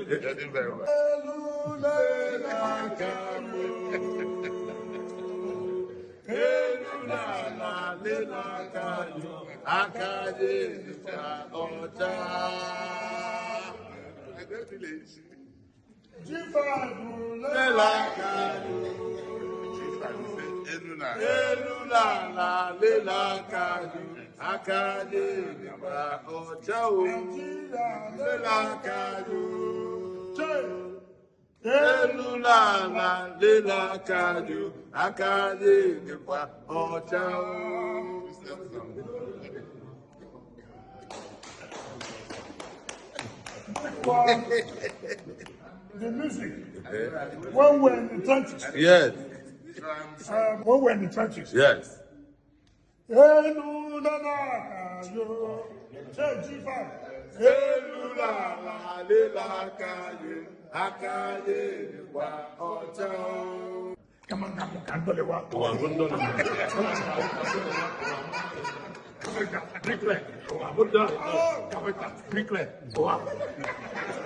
You're doing very well. The music. When we're in the trenches. Yes. When we're in the trenches. Yes. Come on, come on, come on.